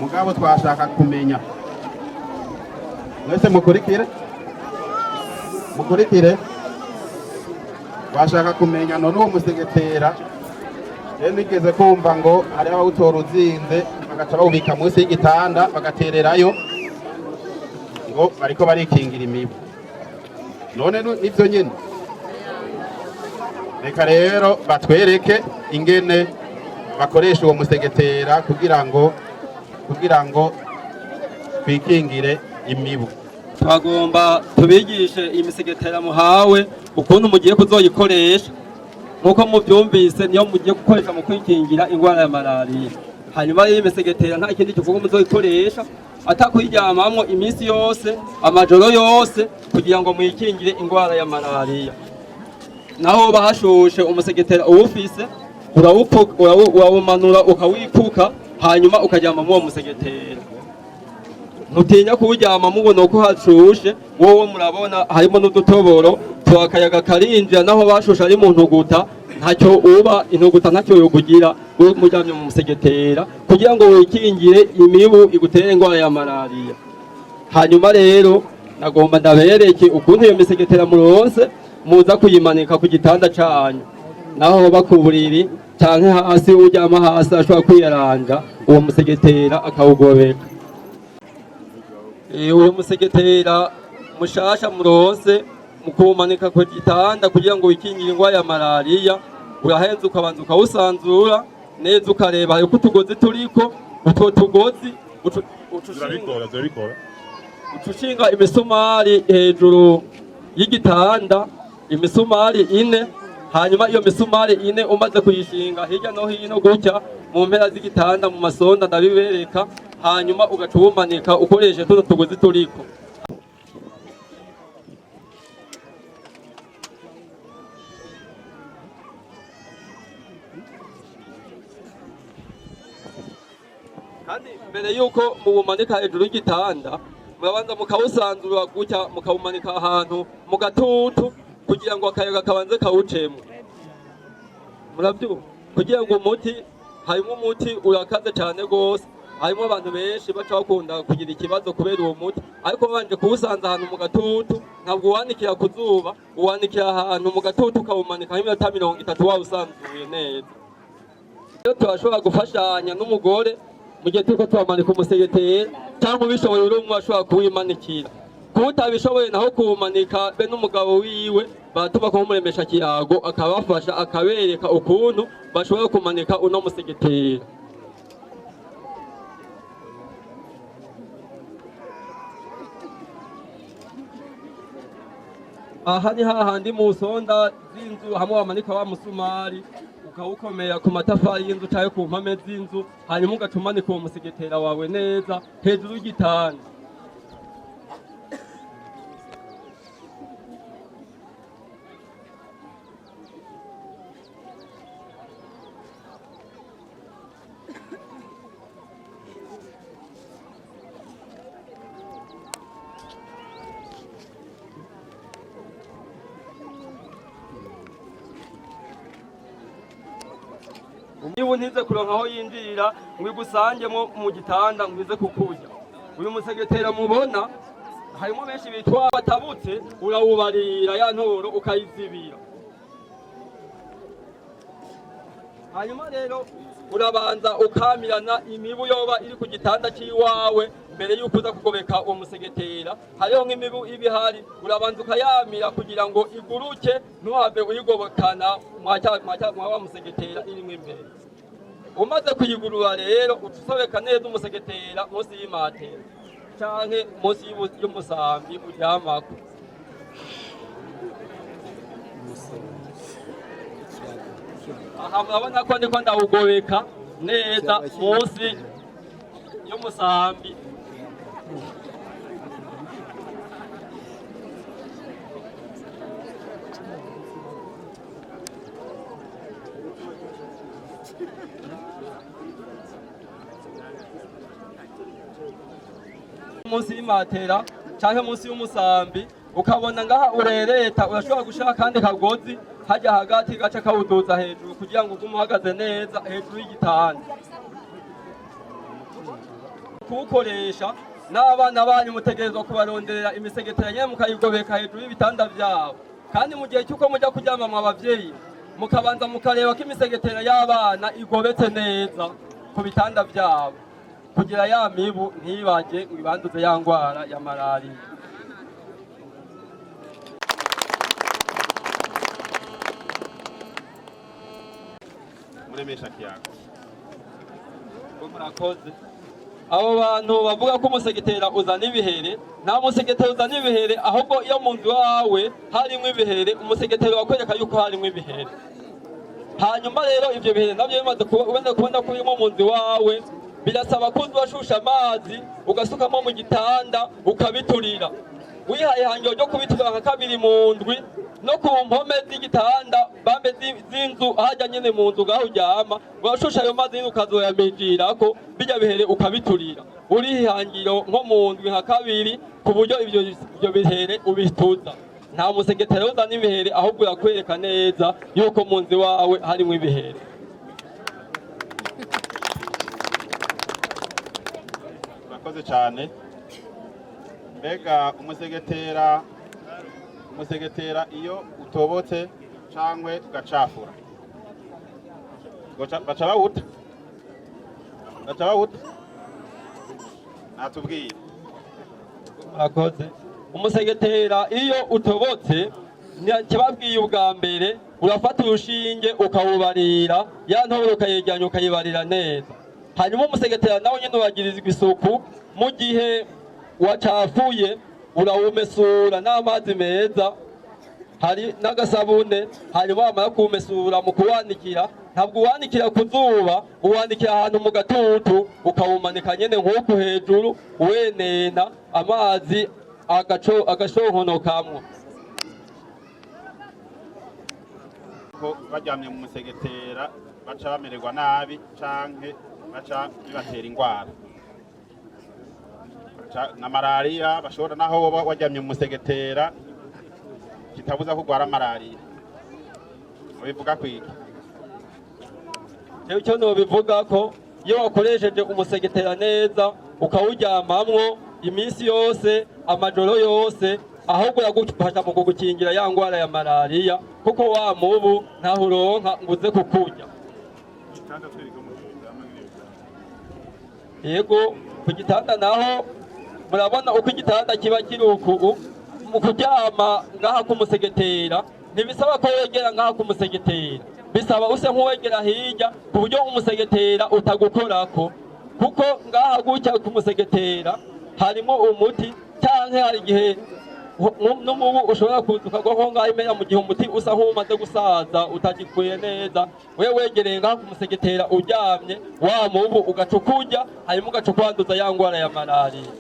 Mugabo twashaka kumenya mwese mukurikire, mukurikire. Twashaka kumenya none uwo musegetera, rero nigeze kumva ngo hariho abawutora uzinze bagaca bawubika munsi y'igitanda, bagatererayo ngo bariko barikingira imibu. None nivyo nyene? Reka rero batwereke ingene bakoresha uwo musegetera kugira ngo twikingire imibu. Twagomba tubigishe imisegetera muhawe ukuntu mugiye kuzoyikoresha. Nk'uko muvyumvise, niyo mugiye gukoresha mu kwikingira ingwara ya malariya. Hanyuma rero imisegetera nta kindi gikorwa muzoyikoresha atakuyiryamamwo iminsi yose, amajoro yose, kugira ngo mwikingire ingwara ya malariya. Naho bahashushe, umusegetera uwufise urawumanura ukawipfuka, hanyuma ukaryama uwo musegetera. Ntutinya kuwuryama mubona ko hashushe. Wowe murabona harimo n'udutoboro twakayaga karinjira. Naho bashushe ari mu ntuguta, ntacyo uba intuguta, ntacyo yokugira muryamye mu musegetera, kugira ngo wikingire imibu igutere indwara ya malariya. Hanyuma rero nagomba ndabereke ukuntu iyo misegetera muronse muza kuyimanika ku gitanda canyu, naho hoba ku buriri canke hasi. Uryama hasi ashobora kwiyaranja uwo musegetera akawugobeka. Uwo musegetera mushasha muronse, mu kuwumanika ku gitanda kugira ngo wikingire ingwara ya malariya, urahenza ukabanza ukawusanzura neza, ukareba hariko utugozi turiko. Utwo tugozi Zirabikora, zirabikora. uca ushinga imisumari hejuru y'igitanda, imisumari ine. Hanyuma iyo misumari ine umaze kuyishinga hirya no hino gutya mu mpera z'igitanda, mu masonda, ndabibereka. Hanyuma ugaca uwumanika ukoresheje tuno tugozi turiko. Kandi mbere yuko muwumanika hejuru y'igitanda, murabanza mukawusanzura gutya, mukawumanika ahantu mu gatutu kugira ngo akayaga kabanze kawucemwo. Muravyumva? Kugira ngo umuti, harimo umuti urakaze cane gose, harimo abantu benshi baca bakunda kugira ikibazo kubera uwo muti. Ariko babanje kuwusanza ahantu mu gatutu, ntabwo uwanikira ku zuba, uwanikira ahantu mu gatutu, ukawumanika nk'iminota 30 wawusanzuye neza. Rero turashobora gufashanya n'umugore mu gihe turiko turamanika umusegetera, cyangwa ubishoboye uri umwe ashobora kuwimanikira. Kuba utabishoboye naho kuwumanika, be n'umugabo wiwe baratuma kumuremesha kiyago, akabafasha, akabereka ukuntu bashobora kumanika uno musegetera. Aha ni hahandi mu sonda z'inzu hamwe wamanika wa musumari, ukawukomera ku matafari y'inzu cyangwa ku mpome z'inzu, hanyuma ugaca umanika uwo musegetera wawe neza hejuru y'igitanda. Niba untize kuronka aho yinjirira ngo igusangemo mu gitanda ngo ize kukurya. Uyu musegetera mubona harimo benshi bitwa batabutse, urawubarira ya ntoro ukayizibira. Hanyuma rero urabanza ukamirana imibu yoba iri ku gitanda c'iwawe mbere y'uko uza kugobeka uwo musegetera. Hariho nk'imibu iba ihari, urabanza ukayamira kugira ngo iguruke, ntuhave uyigobokana mwa wa musegetera irimwo imbere. Umaze kuyigurura rero, uca usobeka neza umusegetera munsi y'imatera canke munsi y'umusambi uryamako. Aha murabona ko ndiko ndawugobeka neza munsi y'umusambi. Munsi y'imatera canke munsi y'umusambi, ukabona ngaha urereta, urashobora gushira akandi kagozi hajya hagati, gaca kawuduza hejuru kugira ngo ugume uhagaze neza hejuru y'igitanda. Kuwukoresha n'abana banyu, mutegerezwa kubaronderera imisegetera nyene, mukayigobeka hejuru y'ibitanda vyabo. Kandi mu gihe cy'uko muja kuryama, mwa bavyeyi, mukabanza mukareba ko imisegetera y'abana igobetse neza ku bitanda vyabo, kugira ya mibu ntibaje ngo ibanduze ya ngwara ya malariya. Muremesha kiyago. Murakoze. Abo bantu bavuga ko umusegetera uzana ibihere, nta musegetera uzana ibihere. Ahubwo iyo mu nzu iwawe harimwo ibihere, umusegetera wakwereka yuko harimwo ibihere. Hanyuma rero ivyo bihere navyo bimaze kuba, umaze kubona ko birimo mu nzu iwawe, birasaba ko uza urashusha amazi ugasukamo mu gitanda, ukabiturira. Wihaye ihangiro ryo kubiturira nka kabiri mu ndwi, no ku mpome z'igitanda, bambe z'inzu, hajya nyene mu nzu ngaho uryama, urashusha ayo mazi nyene ukazoyamijirako bijya bihere, ukabiturira. Uriha ihangiro nko mu ndwi nka kabiri, ku buryo ivyo bihere ubituza. Nta musegetera uzana ibihere, ahubwo urakwereka neza yuko mu nzu iwawe harimwo ibihere. Urakoze cyane. Mbega umusegetera iyo utobotse cangwe ugacafura, baca bawuta? Baca bawuta? Natubwire. Murakoze. Umusegetera iyo utobotse, kibabwiye ubwa mbere, urafata urushinge ukawubarira, ya ntoboro ukayegeranya, ukayibarira neza. Hanyuma umusegetera nawe nyene uragirizwa isuku. Mu gihe wacafuye, urawumesura n'amazi meza hari n'agasabune. Hanyuma wamara kuwumesura, mu kuwanikira, ntabwo uwanikira ku zuba, uwanikira ahantu mu gatutu, ukawumanika nyene nk'uku hejuru, wenena amazi agashonkonokamwo. Ko baryamye mu musegetera baca bamererwa nabi canke baca bibatera ingwara na malariya bashobora, naho woba waryamye mu musegetera kitabuza kugwara malariya. Ubivuga kwiki? Jewe icyo nobivuga ko iyo wakoresheje umusegetera neza, ukawuryamamwo iminsi yose, amajoro yose, ahubwo uragufasha mu kugukingira ya ngwara ya malariya, kuko wa mubu ntaho uronka ngo uze kukurya. Igitanda, twereke mu biryama ngene. Yego, ku gitanda naho murabona uko igitanda kiba kiri uku. Mu kuryama ngaha kumusegetera, ntibisaba ko wegera ngaha kumusegetera, bisaba use nk'uwegera hirya, ku buryo umusegetera utagukorako, kuko ngaha gutya kumusegetera harimo umuti, canke hari igihe n'umubu ushobora kuza ukagwa nko ngaho imena, mu gihe umuti usa nk'umaze gusaza, utagikwiye neza. We wegereye ngaha kumusegetera uryamye, wa mubu ugaca ukurya, hanyuma ugaca ukwanduza ya ngwara ya malariya.